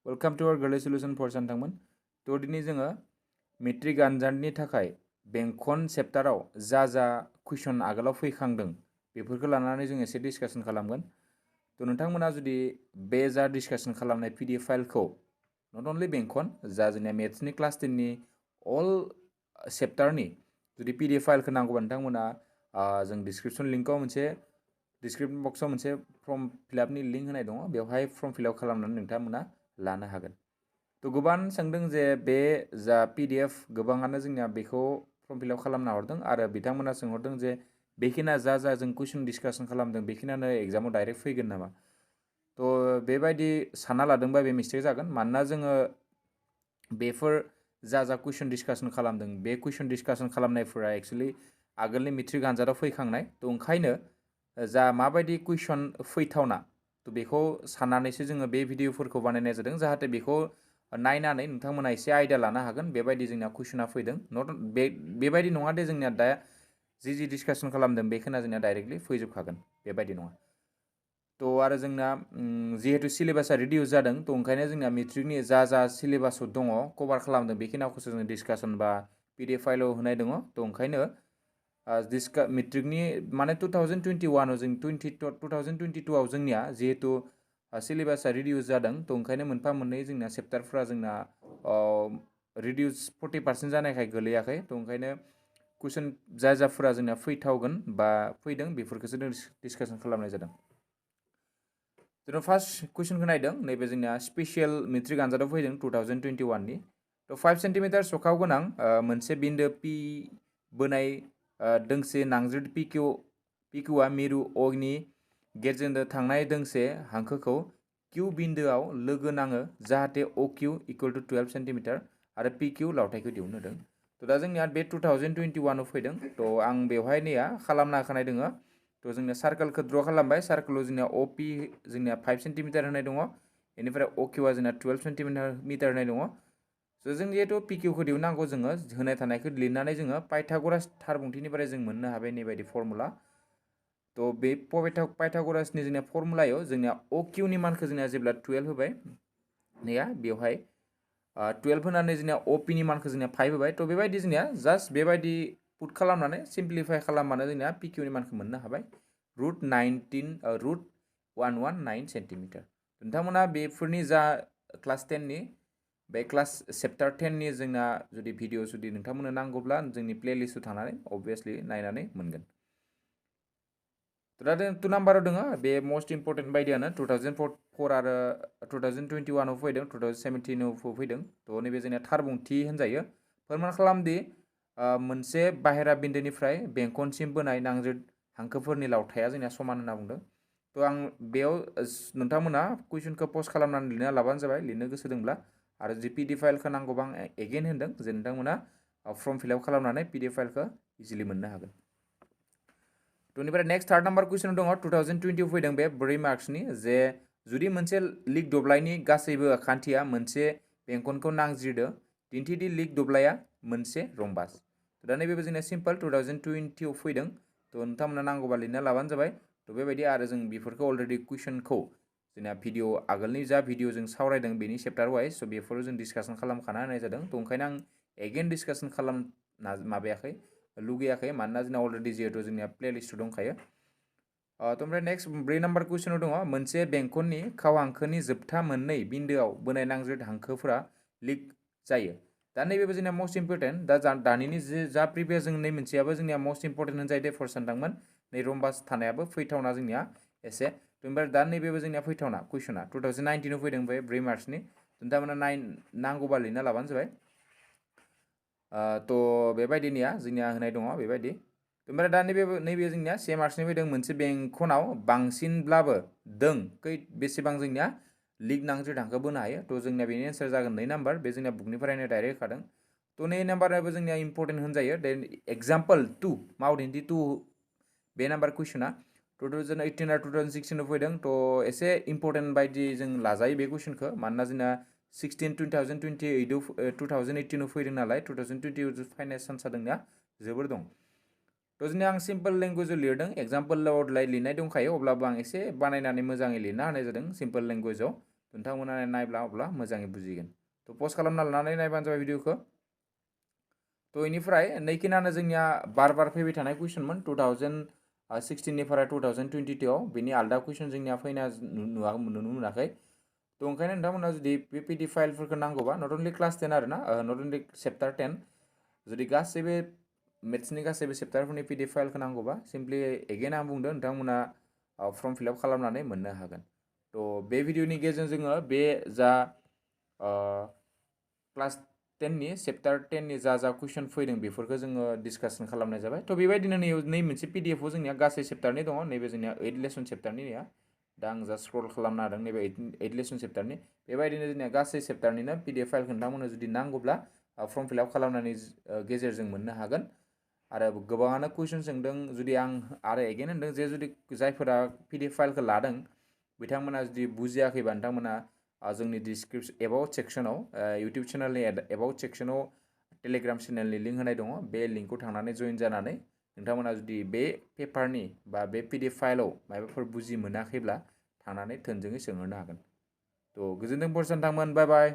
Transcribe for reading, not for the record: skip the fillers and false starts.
Welcome to our गोरलै solution four सानथांमोन थ' दिनै जोङो मेट्रिक आनजादनि थाखाय बेंखन चेप्टाराव जा कुइसन आगोलाव फैखांदों बेफोरखौ लानानै जों एसे डिसकासन खालामगोन थ' नोंथांमोना जुदि बे जा डिसकासन खालामनाय PDF फाइलखौ नट अनलि बेंखन जा जोंनिया मेथ्सनि क्लास 10नि अल चेप्टारनि जुदि PDF फाइलखौ नांगौबा नोंथांमोना जों डिसक्रिप्शन लिंकआव मोनसे डिसक्रिप्शन बक्सआव मोनसे फर्म फिलआपनि लिंक होनाय दङ बेवहाय फर्म फिलआप खालामनानै नोंथांमोना लानो हागोन थ' गोबां सोंदों जे बे जा PDF गोबाङानो जोंनिया बेखौ फर्म फिलआप खालामना हरदों आरो बिथांमोना सोंहरदों जे बेखिना जा जों कुइसन डिसकासन खालामदों बेखिनियानो एग्जामाव डाइरेक्ट फैगोन नामा थ' बेबायदि सानना लादोंबा बे मिस्टेक जागोन मानोना जोङो बेफोर जा कुइसन डिसकासन खालामदों बे कुइसन डिसकासन खालामनायफोरा एक्सुअलि आगोलनि मेट्रिक आनजादाव फैखांनाय थ' ओंखायनो जा माबायदि कुइसन फैथावना थ' बेखौ साननानैसो जोङो बे भिडिअफोरखौ बानायनाय जादों जाहाथे बेखौ नायनानै नोंथांमोना एसे आइडिया लानो हागोन बेबायदि जोंना कुइसना फैदों नट बेबायदि नङा दे जोंनिया दा जि डिसकासन खालामदों बेखिना जोंना डाइरेक्टलि फैजोबखागोन बेबायदि नङा थ' आरो जोंना जिहेतु सिलेबासा रिडिउस जादों थ' ओंखायनो जोंना मेट्रिकनि जा सिलेबासाव दङ कभार खालामदों बेखिनिखौसो जों डिसकासन बा PDF फाइलाव होनाय दङ थ' ओंखायनो मेट्रिकनि माने 2021आव जों 2022आव जोंनिया जिहेतु सिलेबासा रिडिउस जादों थ' ओंखायनो मोनफा मोननै जोंना चेप्टारफ्रा जोंना रिडिउस 40% जानायखाय गोलैयाखै थ' ओंखायनो कुइसन जाफोरा जोंना फैथावगोन बा फैदों बेफोरखौसो डिसकासन खालामनाय जादों जों फार्स्ट कुइसनखौ नायदों नैबे जोंना स्पेसियेल मेट्रिक आनजादाव फैदों 2021नि थ' 5 सेन्टिमिटार सखाव गोनां मोनसे बिन्दो P बोनाय दोंसे नांज्रिद PQआ मिरु Oनि गेजेरजों थांनाय दोंसे हांखोखौ Q बिन्दोआव लोगो नाङो जाहाथे OQ इक्वल टू 12 सेन्टिमिटार आरो PQ लावथायखौ दिहुननो होदों थ' दा जोंनिया बे 2021आव फैदों थ' आं बेवहाय नैया खालामना होखानाय दङ थ' जोंनिया सार्कोलखौ ड्र खालामबाय सार्कोलाव जोंनिया OP जोंनिया 5 सेन्टिमिटार होनाय दङ बेनिफ्राय OQआ जोंना 12 सेन्टिमिटार होनाय दङ स' जों जिहेतु PQखौ दिहुननांगौ जोङो होनाय थानायखौ लिरनानै जोङो पाइथागरास थारबुंथिनिफ्राय जों मोननो हाबाय नैबायदि फर्मुला थ' बे पाइथागरासनि जोंनिया फर्मुलायाव जोंनिया OQनि मानखौ जोंनिया जेब्ला 12 होबाय नैया बेवहाय 12 होनानै जोंनिया OPनि मानखौ जोंनिया 5 होबाय थ' बेबायदि जोंनिया जास्ट बेबायदि पुट खालामनानै सिम्प्लिफाइ खालामबानो जोंनिया PQनि मानखौ मोननो हाबाय √119 सेन्टिमिटार नोंथांमोना बेफोरनि जा क्लास 10नि बे क्लास चेप्टार 10नि जोंना जुदि भिडिअ जुदि नोंथांमोननो नांगौब्ला जोंनि प्लेलिस्टआव थांनानै अबभियासलि नायनानै मोनगोन दा 2 नाम्बाराव दङ बे मोस्ट इम्पर्टेन्ट बायदियानो 2004 आरो 2021आव फैदों 2017आव फैदों थ' नैबे जोंनिया थारबुंथि होनजायो फोरमान खालामदि मोनसे बाहेरा बिन्दोनिफ्राय बेंखनसिम बोनाय नांज्रिद हांखोफोरनि लावथाया जोंनिया समान होनना बुंदों थ' आं बेयाव नोंथांमोना कुइसनखौ पस्ट खालामनानै लिरना लाबानो जाबाय लिरनो गोसो दंब्ला आरो जि PDF फाइलखौ नांगौबा आं एगेन होनदों जे नोंथांमोना फर्म फिलआप खालामनानै PDF फाइलखौ इजिलि मोननो हागोन थ' बेनिफ्राय नेक्स्ट 3 नाम्बार कुइसन दङ 2020 फैदों बे 4 मार्क्सनि जे जुदि मोनसे लिग दब्लायनि गासैबो खान्थिया मोनसे बेंखनखौ नांज्रिदो दिन्थिदि लिग दब्लाया मोनसे रम्बास दा नैबेबो जोंना सिम्पल 2020आव फैदों थ' नोंथांमोना नांगौबा लिरना लाबानो जाबाय थ' बेबायदि आरो जों बेफोरखौ अलरेडि कुइसनखौ जोंना भिडिअ आगोलनि जा भिडिअ जों सावरायदों बेनि चेप्टार वाइज स' बेफोराव जों डिसकासन खालामखाना होनाय जादों थ' ओंखायनो आं एगेन डिसकासन खालाम माबायाखै लुगैयाखै मानोना जोंना अलरेडि जिहेतु जोंनिया प्लेलिस्टआव दंखायो थ' ओमफ्राय नेक्स्ट 4 नाम्बार कुइसनाव दङ मोनसे बेंखननि खाव हांखोनि जोबथा मोननै बिन्दोआव बोनाय नांज्रिद हांखोफोरा लिक जायो दा नैबेबो जोंनिया मोस्ट इम्पर्टेन्ट दा दानिनि जा प्रिभियास जों नै मोनसेयाबो जोंनिया मोस्ट इम्पर्टेन्ट होनजायो दे फर सानदोंमोन नै रम्बास थानायाबो फैथावना जोंनिया एसे ओमफ्राय दा नैबेबो जोंनिया फैथावना कुइसना 2019आव फैदों बे 4 मार्क्सनि नोंथांमोना नांगौबा लिरना लाबानो जाबाय थ' बेबायदिनिया जोंनिया होनाय दङ बेबायदि ओमफ्राय दा नैबे जोंनिया 1 मार्क्सनि फैदों मोनसे बेंखनाव बांसिनब्लाबो दों बेसेबां जोंनिया लिग नांज्रिद हांखो बोनो हायो थ' जोंनिया बेनि एन्सार जागोन 2 नाम्बार बे जोंनिया बुकनिफ्रायनो डाइरेक्ट होखादों थ' 2 नाम्बाराबो जोंनिया इम्पर्टेन्ट होनजायो देन एग्जाम्पल 2 मावदिन्थि 2 बे नाम्बार कुइसना 2018 आरो 2016आव फैदों थ' एसे इम्पर्टेन्ट बायदि जों लाजायो बे कुइसनखौ मानोना जोंना 2018आव फैदों नालाय 2020 फाइनाल चान्सआ जोंनिया जोबोर दं थ' जोंनिया आं सिम्पल लेंगुवेजाव लिरदों एग्जाम्पल लिरनाय दंखायो अब्लाबो आं एसे बानायनानै मोजाङै लिरना होनाय जादों सिम्पल लेंगुवेजाव नोंथांमोना नायब्ला अब्ला मोजाङै बुजिगोन। थ' पस्ट खालामना लानानै नायबानो जाबाय भिडिअखौ। थ' बेनिफ्राय नैखिनानो जोंनिया बार फैबाय थानाय कुइसनमोन 2016निफ्राय 2022आव बेनि आलदा कुइसन जोंनिया फैना नुनो मोनाखै। थ' ओंखायनो नोंथांमोना जुदि बे पिडि फाइलफोरखौ नांगौबा नट अनलि क्लास 10 आरो ना नट अनलि चेप्टार 10 जुदि गासैबो मेथ्सनि गासैबो चेप्टारफोरनि पिडि फाइलखौ नांगौबा सिम्पलि एगेन आं बुंदों नोंथांमोना फर्म फिलआप खालामनानै मोननो हागोन। थ' बे भिडिअनि गेजेरजों जोङो बे जा क्लास 10नि चेप्टार 10नि जा कुइसन फैदों बेफोरखौ जोङो डिसकासन खालामनाय जाबाय। थ' बेबायदिनो नै मोनसे पिडिएफआव जोंनिया गासै चेप्टारनि दङ, नैबे जोंनिया 8 लेसन चेप्टारनिया दा आं जा स्क्रल खालामनो हादों नैबे 8 लेसन चेप्टारनि बेबायदिनो जोंनिया गासै चेप्टारनिनो पिडिएफ फाइलखौ नोंथांमोननो जुदि नांगौब्ला फर्म फिलआप खालामनायनि गेजेरजों मोननो हागोन। आरो गोबाङानो कुइसन सोंदों, जुदि आं आरो एगेन होनदों जे जुदि जायफोरा पिडिएफ फाइलखौ लादों बिथांमोना जुदि बुजियाखैबा नोंथांमोना जोंनि डिसक्रिपसन एबाउट सेक्सनाव इउटुब चेनेलनि एबाउट सेक्सनाव टेलिग्राम चेनेलनि लिंक होनाय दङ, बे लिंकखौ थांनानै जइन जानानै नोंथांमोना जुदि बे पेपारनि बा बे पिडिएफ फाइलाव माबाफोर बुजि मोनाखैब्ला थांनानै थोंजोङै सोंहरनो हागोन। थ' गोजोनथों फरायसा नोंथांमोन, बाय बाय।